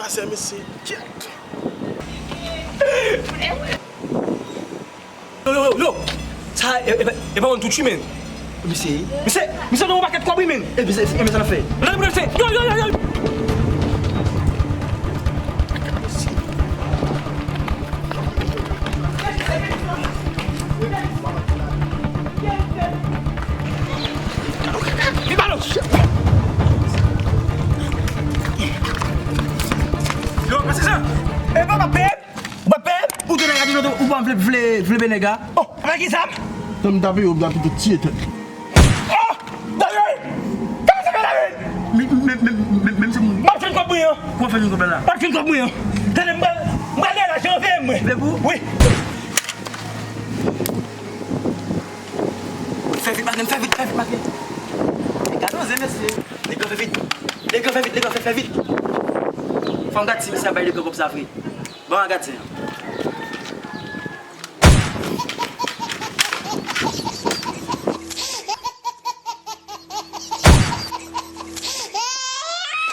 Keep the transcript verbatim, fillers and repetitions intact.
Pase mesye, kyèt. Yo, yo, yo, yo. Sa, e, e, e pa moun tout wi, men. Misye. Misye, misye nan yon pakèt kòb wi, men. E misye, e misye nan fè. Nan yon pakèt, yo, yo, yo, yo. Li pa non. Yo, pase sa. E pa, pa peye. Ou pa peye? Ou te nan gade nou, ou pa vle, vle, vle peye nèg la? Oh, avèk ki zam? Tan m tape yo, m ta pito tiye tèt. Oh, Daniel! Kòman sa fè la, men? Men, men, men, men, men, se moun. M ap jwenn kòb mwen an. Kòman fè jwenn kòb la? M ap jwenn kòb mwen an. Tande, m pral, m pral dèyè la, jan veye mwen. Veye pou? Wi. Fè vit, Maken, fè vit, fè vit, Maken. E gade zen, mesye. Legan, fè vit. Legan, fè vit, Legan, fè, fè vit. Fò m gad si misye ap bay Legan kòb sa vre. Ban m gad zen an.